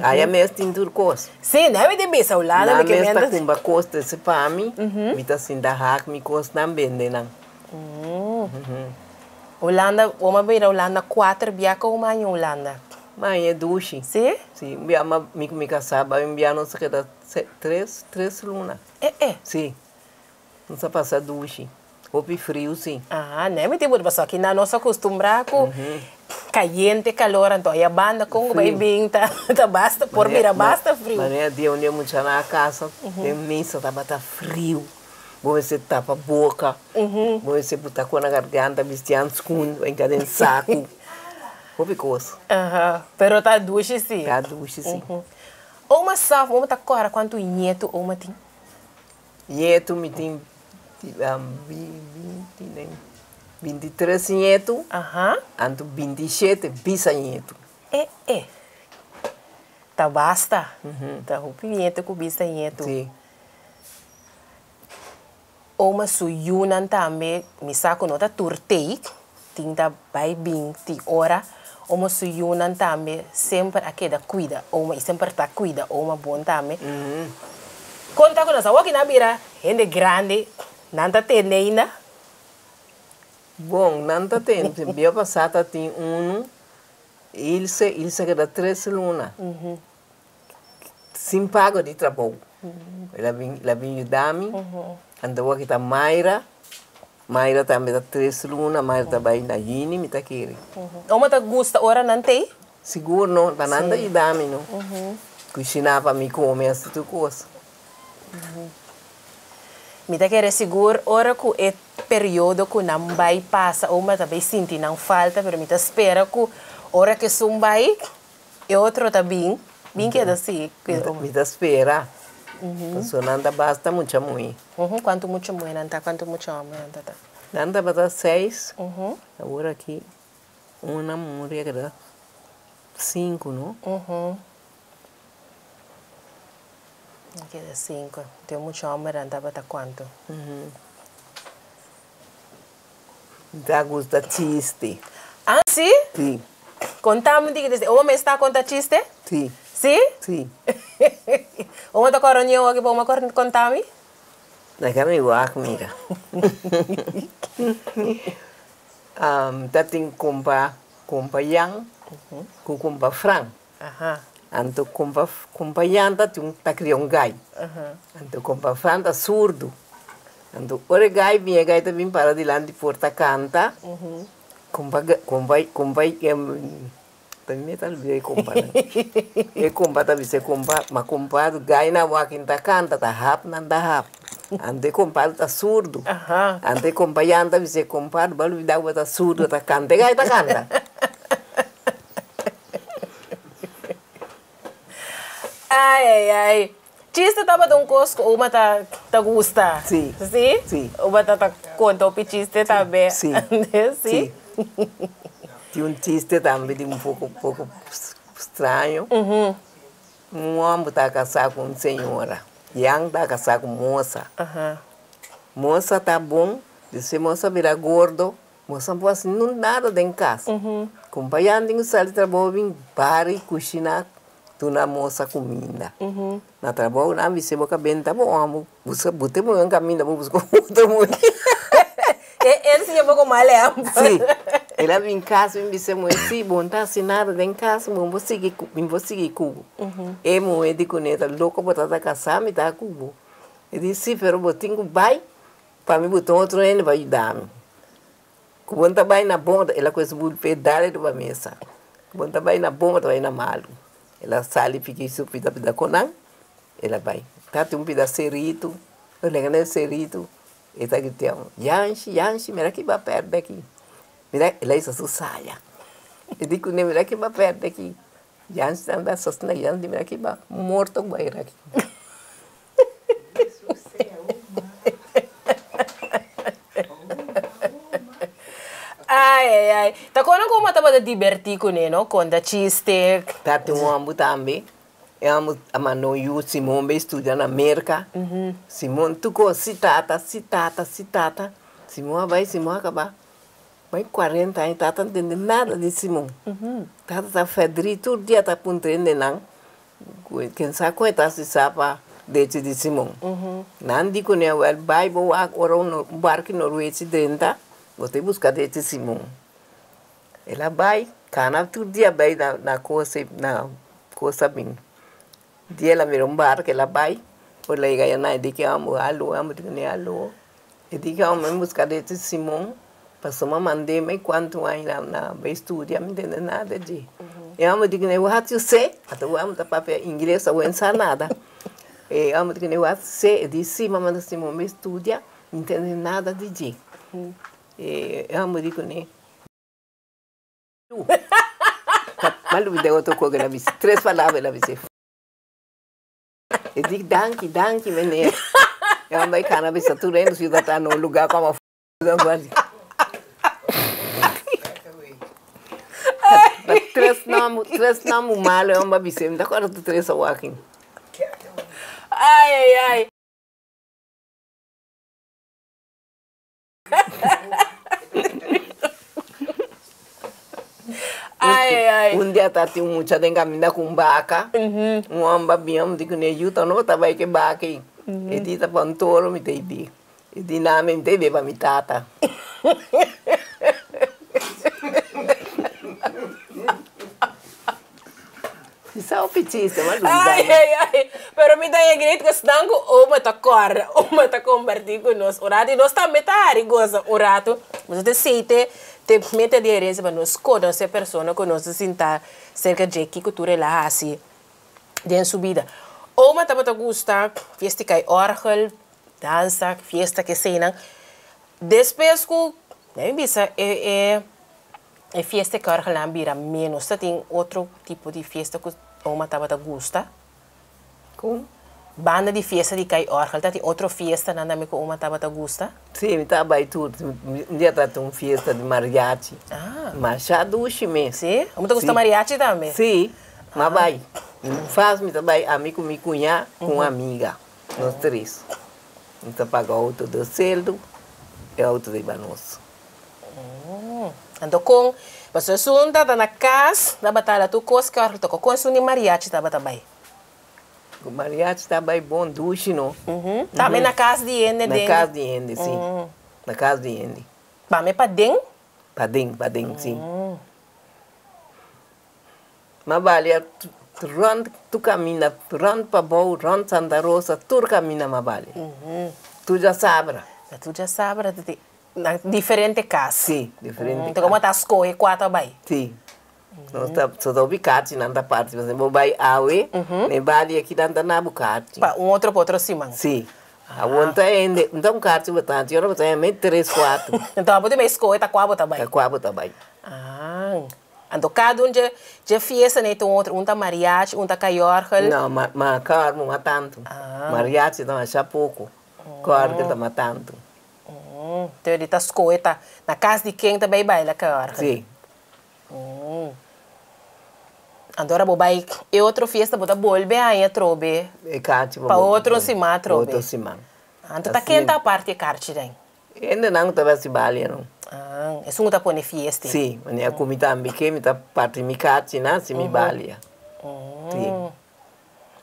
Aya mes tin tur kos. Si, nan mi tin bisa Hulanda mi ke Nan mes ta kumba kos trese pa mi, mi ta sinta hak mi kosnan bende nan. Hulanda, oma bira Hulanda kuater bia ku oma aña Hulanda? Mi aña dushi. Si? Si, un bia mi ku mi kasá bai un bia nos a keda tres, tres luna. E e. Si. Nos a pasa dushi. Hopi friu si. Aha, ne mi tin por pasobra aki nan nos a kustumbrá ku kayente kalor anto aya banda kon ku bai bin ta ta basta por bira basta friu. Manera dia un dia muchanan a kasa den misa tabata friu bo mester tapa boka bo mester buta ku na garganta bisti hanskun bo hinka den saku. Hopi kos. Aha, pero ta dushi si. Ta dushi si. Oma sa, oma ta kòrda kuantu ñetu oma tin? Ñetu mi tin 23 ñetu, anto 27 bisañetu. E e. Ta basta. Ta hopi ñetu ku bisañetu. Si. Oma su yunan tambe, mi sa ku no ta tur tei, tin ta bai bin tin ora. Oma su yunan tambe semper a keda kuida oma i semper ta kuida oma bon tambe. Konta ku nos awor ki nan bira hende grandi, nan ta tende ainda? Bon, nan ta tende. Bia pasá ta tin unu, Ilse, Ilse a keda tres luna sin pago di trabou. El a bin, el a bin yuda mi. Anto awor ki ta Mayra, Mayra tambe ta tres luna, Mayra ta bai na Yini mi ta kere. Oma ta gusta ora nan t'ei? Sigur no, pa nan ta yuda mi no. Kushiná pa mi kome, hasi tur kos. Mi ta kere sigur ora ku e periodo ku nan bai pasa, oma ta bai sinti nan falta, pero mi ta spera ku ora ku esun bai, e otro ta bin, bin keda si kuida oma. Mi ta spera, pasobra nan ta basta mucha muhé. Kuantu mucha muhé nan ta, kuantu mucha hòmber nan ta ta? Nan tabata seis, awor aki una muri a keda sinku no. A keda sinku. Te mucha hòmbernan tabata kuantu? Mi ta gusta chiste. Ah, si? Si. Konta mi diki desde. Omo mes ta konta chiste? Si. Si? Si. Omo ta kòrda niun oki pa omo konta mi? Laga mi wak mira. Ta tin kompa, kompa Jan ku kompa Fran. Anto kompa kompa Jan ta tin ta kria un gai. Anto kompa Fran ta surdu. Anto ora e gai bin e gai ta bin para dilanti porta kanta. Kompa kompa kompa ta mi ta olbida e kompa nan. E kompa ta bisa e kompa ma kompa gai nan wak ta kanta ta hap nan ta hap. Anto e kompa ta surdu. Anto e kompa Jan ta bisa e kompa bo a olbida ku bo ta surdu ta kanta e gai ta kanta. Ai ai ai. Chiste tabata un kos ku oma ta ta gusta. Sí. Sí? Sí. Oma ta ta konta hopi chiste tambe. Sí. Sí? Sí. Tin un chiste tambe di un poko poko straño. Un homber ta kasá ku un señora. Jan ta kasá ku mosa. Mosa ta bon, despues mosa bira gordo. Nos no por hasi nun nada den kas. Kumpañan tin ku sali trabou bin bari kushiná duna mosa kuminda. Na trabou nan bisa bo ka benta bo omo buska bo te muhé un kaminda bo buska otro muhé. El siña bo komo ale amper. Si, el a bin kas bin bisa e muhé si bo no ta hasi nada den kas bo por sigui mi por sigui ku bo. E muhé di kuné ta loko bo ta ta kasá mi ta ku bo. E di si pero bo tin ku bai Pa mi buta un otro hende pa yuda mi. Ku bo no ta bai na bon, el a kues bul p'e dal riba mesa. Ku bo no ta bai na bon, bo ta bai na malu. El a sali piki su pida pida ku nan, el a bai. Tatin un pida seritu, el lenga na e seritu, e ta grita, Yanshi, Yanshi, mira ki bo a pèrdè aki. Mira, el a hisa su saya. E di kuné, mira ki bo a pèrdè aki. Yanshi ta anda sosna, Yanshi di, mira ki bo a morto ku bo a hera aki. Ai ai ai. Ta kono ku bo tabata dibertí kuné no? Konta chiste. Tati un homber tambe. E homber a manda un yu Simon bai studia na Merka. Simon tur kos si tata, si tata, si tata. Simon a bai, Simon a kaba. Bai kuarenta aña tata no tende nada di Simon. Tata ta fèdri tur dia ta puntra hendenan. Ken sa kon e ta hasi sa pa dechi di Simon. Nan di kuné, Wèl, bai bo wak ora un barku norwechi drenta, bo ta buska dechi Simon. El a bai, kana tur dia bai na kosa na kosa bin. Dia el a mira un barku, el a bai, ora el a yega nan e di ke amo, alo, amo di kuné, alo. E di ke amo mi buska dechi Simon. Pasobra mi a mand'é mai kuantu aña na bai studia, mi ntende nada dje. E hòmber di kuné, What you say? Ata wou mi ta papia ingles, awor e no sa nada. E hòmber di kuné, What you say? E di, Si, mi a manda Simon bai studia, mi ntende nada di dje. E hòmber di kuné. M'a lubida e otro kos ku el a bisa. Tres palabra el a bisa. E di, Danki, danki, meneer. E homber bai kana bisa tur hende si ta na un lugá komo Tres nòmber, tres nòmber malu e homber a bisa. Mi ta kòrda tur tres awor aki. Ai, ai, ai. Ai, ai, ai. Un dia ta tin un mucha den kaminda ku un baka. Un hòmber a bin, mi di kuné, Yu, ta no bo ta bai ku e baka ei? E di, Ta pa un toro mi ta i di. E di, Nami, mi ta i beba mi tata. Sa hopi chiste, ma lubida Ai, ai, ai. Pero mi ta agree ku esnan ku oma ta kòrda, oma ta kompartí ku nos un ratu. I nos tambe ta hari gosa un ratu. Nos ta seite te mete di herensia pa nos konosé persona ku nos ta sinta serka dje kiko tur el a hasi den su bida. Oma tabata gusta fiesta di kai òrgel, dansa, fiesta keseinan. Despues ku, mi bisa e e. E fiesta ku orgelan bira menos. Ta tin otro tipo di fiesta ku oma tabata gusta? Kon? Banda di fiesta di kai orgel, ta tin otro fiestanan tambe ku oma tabata gusta? Sí, mi ta bai tur. Un dia ta tin un fiesta di mariachi. Masha dushi mes. Sí? Oma ta gusta mariachi tambe? Sí, m'a bai. Fas mi ta bai ami ku mi kuñá ku un amiga, nos tres. Mi ta paga outo dos seldu, e outo ta riba nos. Anto kon pasobra esun tabata na kas tabata la tur kos ke ora toko kon esun di mariachi tabata bai? Ku mariachi ta bai bon dushi no. Tambe na kas di hende den. Na kas di hende si na kas di hende. Pame paden? Paden paden si. Ma balia rond tur kaminda rond pabou rond Santa Rosa tur kaminda ma balia tur djasabra. Tur djasabra ta tin Na diferente kas. Sí, diferente kas. Como ta scohe cua ta bay? Sí. Nos ta, so ta hopi kachi nan ta parti. Pasobra bo bay awe, na e balie aki nan ta na bo kachi. Pa un otro pa otro siman. Sí. Awor no ta hende, no ta un kachi bo ta haci, ora bo ta hende tres, cuatro. Enton abo tin bay scohe ta cua bo ta bay. Ta cua bo ta bay. Ah. Anto cada un dje, dje fiesta nei ta un otro, un ta mariachi, un ta cayorgel. No, ma, ma cayorgel no a tanto. Mariachi ta masha poco. Cayorgel ta mas tanto. Entonces di ta scohe ta na cas di ken ta bay baila cayorgel. Sí. Anto ora bo bay e otro fiesta bo ta bolbe haña atrobe. E kachi Pa otro siman atrobe. Pa otro siman. Anto ta ken ta aparti e karchi den? Hendenan ku ta bay hasi balia no. Ah, esun ku ta pone fiesta. Sí, manera ku mi tambe ke mi ta parti mi kachinan si mi balia. Sí.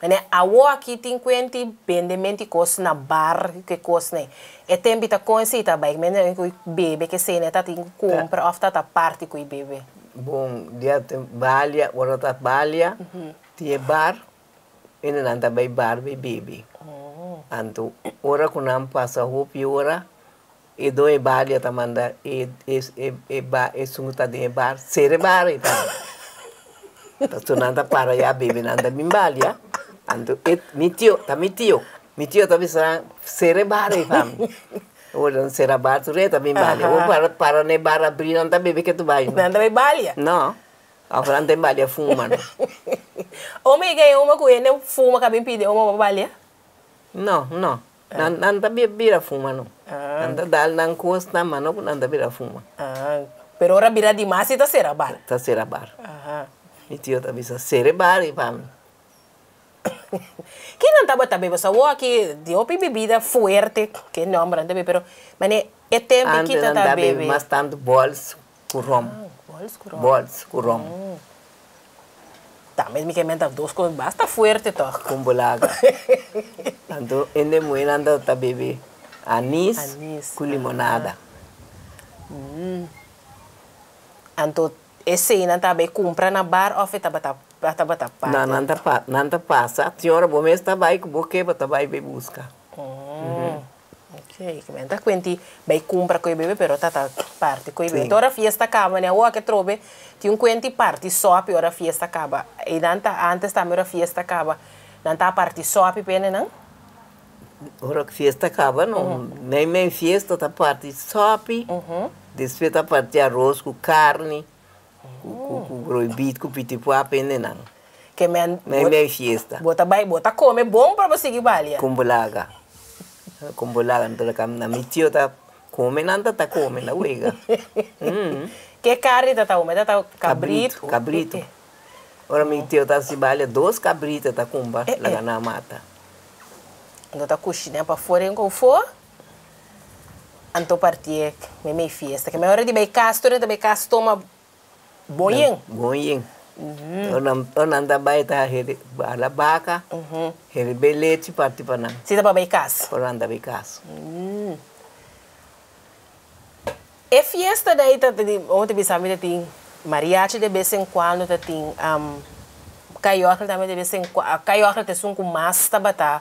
Mane awo aki tin kuenti bende menti kos na bar ke kosnan. E tempi ta kon esei ta bai mende ku bebe ke esei ta tin ku kumpra òf ta ta parti ku e bebe. Bon dia ta balia ora ta balia tin e bar hende nan ta bai bar bai bebe anto ora ku nan pasa hopi ora e don e balia ta manda e e esun ku ta den e bar sera e bar ei tambe pasobra nan ta para ya bebe nan ta bin balia anto e mi tio ta mi tio mi tio ta bisa nan sera e bar ei pa mi ora nan sera bar tur e ta bin balia ora para para na e bar abri nan ta bebe ke tu bai nan ta bai balia no of nan ta balia fuma no. Ome yega e oma ku hende fuma ka bin pidi oma pa balia? No no Nan nan ta bira fuma no. Nan ta dal nan kosnan ma no ku nan ta bira fuma. Pero ora bira dimas si ta sera bar. Ta sera bar. Mi tio ta bisa sera e bar ei pa mi. Ki nan tabata bebe? Pasobra awor aki di hopi bebida fuerte ke nomber nan ta bebe pero mane e tempo ki Antes nan ta ta bebe bebe? mas tantu bols ku rom. Bols ku rom. Bols ku rom. Tambe mi ke menta dos kos basta fuerte tòg. Kon bo laga. Anto hende muhénan ta ta bebe anis ku limonada. Anto eseinan ta bai kumpra na bar òf e tabata tabata parti? No, nan ta nan ta pasa. Tin ora bo mes ta bai ku bo ke bo ta bai bai buska. Ok, men ta kuenti bai kumpra ku e bebe pero ta ta parti ku e bebe. Ora fiesta kaba ne awor ke trobe tin un kuenti parti sopi ora fiesta kaba. Einan ta antes tambe ora fiesta kaba nan ta parti sopi p'e nenan? Ora ku fiesta kaba no mei mei fiesta ta parti sopi, despues ta parti aros ku karni. Ku ku prohibit ku pitipuá pende nan. Ke men Mei mei fiesta. Bo ta bai bo ta kome bon pa bo sigui balia. Kumbulaga. Kumbulaga anto ta na mi tio ta kome nan ta ta kome na wega. Ke karni ta ta ome ta ta kabritu. Kabritu. Ora mi tio ta hasi balia dos kabritu ta kumba laga nan mata. Anto ta kushiná pafó den kofó. Anto partié mei mei fiesta. Ke mei ora di bai kas tur ta bai kas toma bon yen. Bon yen. Ora nan ta bai ta heri bala baka, heri be lechi parti pa nan. Si ta pa bai kas. Ora nan ta bai kas. E fiesta dai ta ora ta bisa mi ta tin mariachi de bes en cuando ta tin kayòrgel tambe de bes en cuando kayòrgel ta esun ku mas tabata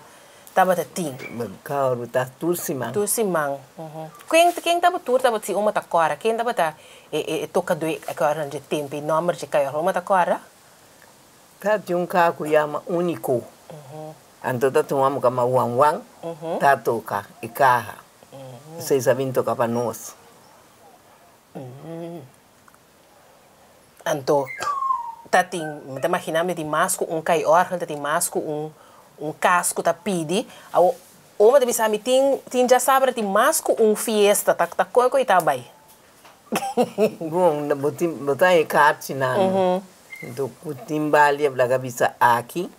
tabata tin. Karu ta tur siman. Tur siman. Ken ken tabata tur tabata si oma ta kòrda? Ken tabata e e tokadó e kayòrgelnan dje tempu e nòmber dje kayòrgel oma ta kòrda? Ta tin un ka ku yama Úniko. Anto ta tuma mu kama Wan Wan ta toka e kaha. Esei sa bin toka pa nos. Anto ta tin, mi ta magina mi ta tin mas ku un kai òrgel, ta tin mas ku un un kas ku ta pidi. Awor, oma ta bisa mi tin tin djasabra tin mas ku un fiesta, ta ta kon ku i ta bai? Bon, bo tin bo ta e karchinan. Anto ku tin balia laga bisa aki,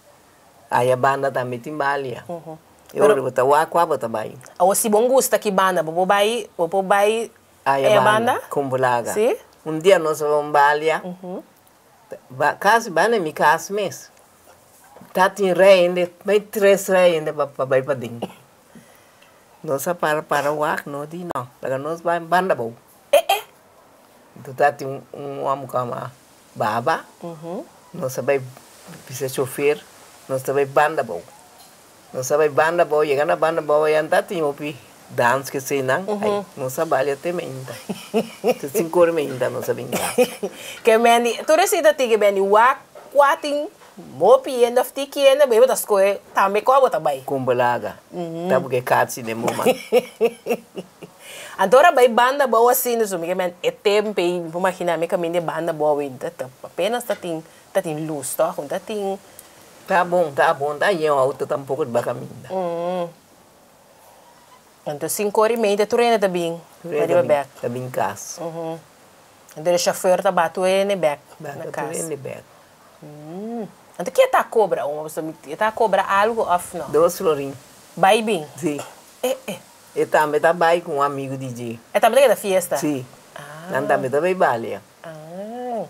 aya banda tambe tin balia. E ora bo ta wak kua bo ta bai. Awor si bo gusta ki banda bo por bai bo por bai Aya banda Kumbulaga. Si. Un dia nos a bai un balia, kasi banda mi kas mes. Ta tin rei hende, mei tres rei hende pa bai paden. Nos a para para wak, no di no, laga nos bai banda abou. Enton ta tin un omo ku ama Baba, nos a bai bisa chofer, nos ta bai banda abou. Nos a bai banda abou, yega na banda abou ayan ta tin hopi dans ke eseinan, ai nos a balia te meinta, te sinku ora meinta nos a bin kas. Ke mendi, tur esei ta tin ke mendi wak kua tin hopi hende of tiki hende, bo ta skohe tambe kua bo ta bai. Kumbalaga, ta buka e katsi den bo man. Anto ora bai banda abou asina so mi ke men e tempo ei, mi por magina mi kaminda e banda abou ei ta apenas ta tin ta tin lus toch, ta tin. Ta bon, ta bon, ta yen auto tampoco ta caminda. Anto cinco ora y media tur hende ta bin pa riba bek. Ta bin cas. Anto e chauffeur ta ba tur hende bek na cas. Tur hende bek. Anto ke ta cobra un? E ta cobra algo of no? Dos florin. Bai bin? Si. Eh eh. E tambe ta bai cu un amigo di dje. E tambe ta keda fiesta? Si. Nan tambe ta bai balia. Ah.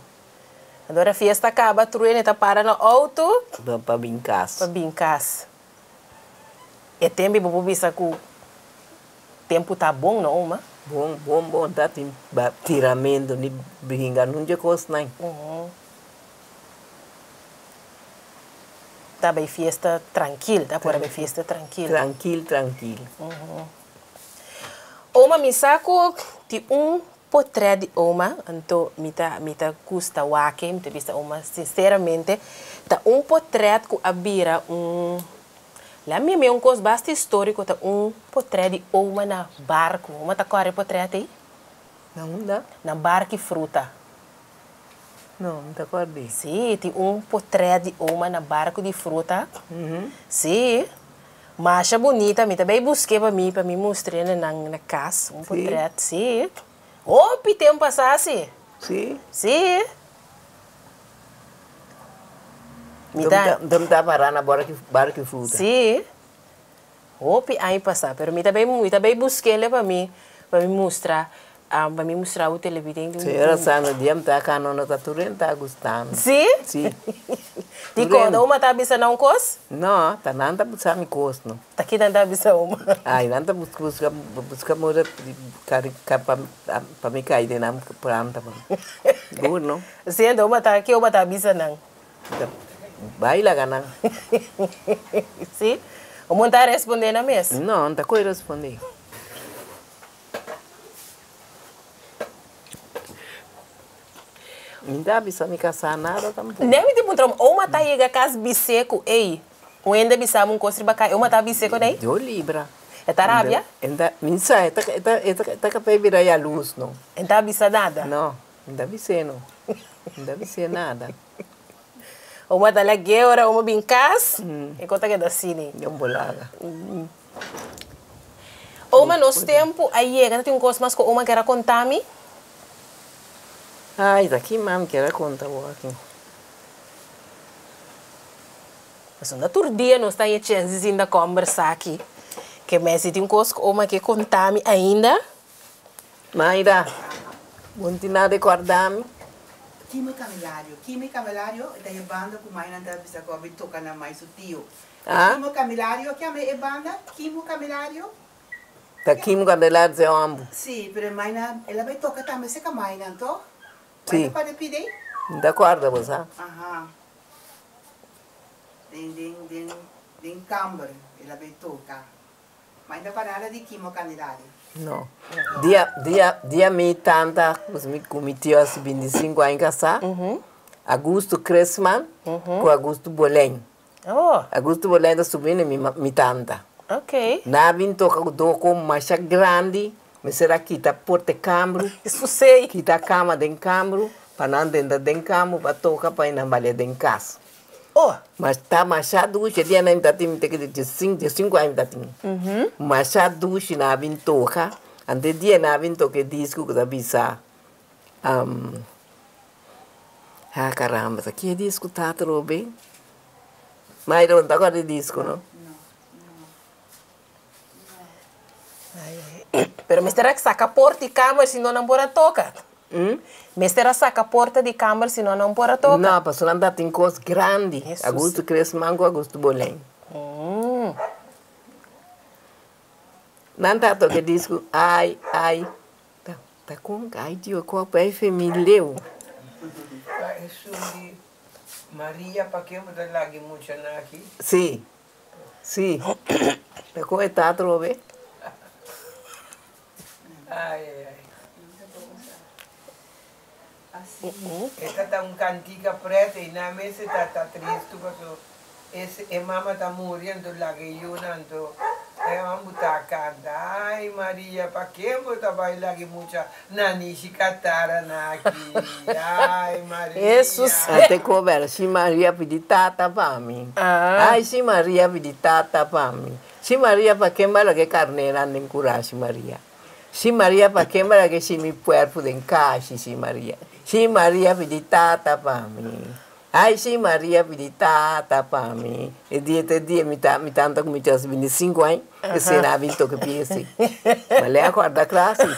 Anto ora fiesta caba truene ta para na auto. Pa bin cas. Pa bin cas. E tempo bo por bisa cu tempo ta bon no oma? Bon, bon, bon. Ta tin tiramento ni bringa nun dje cosnan. Ta bay fiesta trankil, ta por a bay fiesta trankil. Trankil, trankil. Oma mi sa cu tin un Potret di oma, anto mi ta mi ta gusta wak e, mi ta bisa oma sinceramente, ta un potret ku a bira un, la mi mi un kos basta historico, ta un potret di oma na barku. Oma ta kòrda e potret ei? Na unda? Na barki fruta. No, mi ta kòrda. Sí, tin un potret di oma na barku di fruta. Sí. Masha bunita, mi ta bay buske pa mi, pa mi mustr'e na nan na cas, un potret, si. Hopi tempo pasa si. Si? Si. Mi ta. Nto mi ta para na barki fruta. Si. Hopi aña pasa, pero mi ta bay, mi ta bay busk'e pa mi, pa mi mustra Pa mi mustra bo televidente un. Señora Sandra, dia mi ta cana no ta tur hende ta gusta mi. Si? Si. Dikon? Ta uma ta bisa nan un kos? No, ta nan ta bisa mi kos no. Ta ki nan ta bisa uma? Ay, nan ta buska buska buska moda di pa pa mi kai den nan planta pa mi. Good no? Si, anto uma ta ki uma ta bisa nan? Bai laga nan. Si? Uma no ta responde nan mes? No, no ta koe responde. Mi ta bisa mi kasá nada tampoko. Nen mi tin puntra un oma ta yega kas bis'é ku ey un hende bisa mi un kos riba kai oma ta bis'é ku ney? Dios libra. E ta rabia? Mi sa e ta kap'é bira yalus no. E ta bisa nada? No, mi ta bis'é no. No ta bis'é nada. Oma ta lag'é ora oma bin kas, e kos ta keda asina. Yon bo laga. Oma, nos tempu a yega. Ta tin un kos mas ku oma ker a konta mi? Ai, ta ki mami ker a konta bo aki? Pasobra tur dia nos ta haña chèns di sinta kòmbersá aki. Ke mester tin un kos ku oma ke konta mi ainda? Mayra, bo no tin nada di kòrda mi? Kimi Candelario, Kimi Candelario ta e banda ku mainan ta bisa ku a bin toka na mai su tio. Ah? Kimo Candelario, kiamba e banda? Kimo Candelario? Ta Kimo Candelario ta e hòmber. Si, pero e mainan, el a bai toka tambe serka mainan, to? Si. Bai ta pade pidi? Mi ta kòrda bo sa. Aha. Den, den, den, den kamber el a bai toka. Ma e ta pa nada di Kimo Candelario. No. Dia, dia, dia mi tanta ku mi tio hasi bintisinku aña kasá, Augusto Cresman ku Augusto Bolén. Oh. Augusto Bolén ta subrino di mi, mi tanta. Ok. Nan a bin toka ku doko masha grandi, mester a kita porta e kambru, Susei. kita kama den kambru, pa nan drenta den kambru pa toka pa nan balia den kas. Oh. Mas ta masha dushi, e dia nan mi ta tin, mi ta kere diesinku, diesinku aña mi ta tin. Masha dushi nan a bin toka, anto e dia nan a bin toka e disco ku ta bisa, ah caramba, ta ki e disco ta atrobe? Mayra bo no ta acorda e disco no? Pero mester a saca porta di kamer si no nan por a toca. Mester a saca porta di kamer si no nan por a toca. No, pasobra nan ta tin cos grandi. Hesus. Agusto Cresman cu Agusto Bolén. Nan ta toca e disco Ay, ay, ta, ta con ay Dios, cu a bay fe mi leu. Pa esun di Maria, pake bo ta lagi muchanan aki? Si. Sí, ta con e ta atrobe. Ai, ai, ai. E ta ta un cantica preta y na mes e ta ta tristo paso es e mama ta muri anto laga e yuna anto e homber ta canta ai Maria pake bo ta bay laga e mucha nanishi catara na aki ai Maria. Hesus. Ate cober, si Maria pidi tata pa mi. Ai si Maria pidi tata pa mi. Si Maria pa ken bala ke carneran den cura si Maria. Si Maria pa ken bala ke si mi puerpo den cashi si Maria. Si Maria pidi tata pa mi. Ai si Maria pidi tata pa mi. E dia te dia mi ta mi tanta ku mi chas 25 aña e sena a bin toka piesi. Ma lei a korda kla si.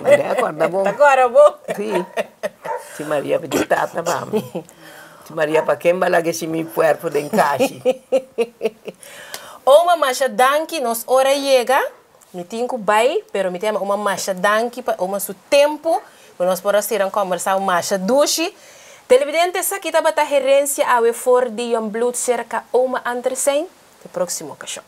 Ma lei a korda bon. Ta korda bon. Si. Si Maria pidi tata pa mi. Si Maria pa ken bala ke si mi puerpo den kashi. Oma masha danki nos ora yega. Mi tin ku bai pero mi ta yama Oma masha danki pa Oma su tempu ku nos por a sera un kombersao masha dushi. Televidente esaki tabata herencia awe for di Jongbloed serka Oma Andresen. Te proximo okashon.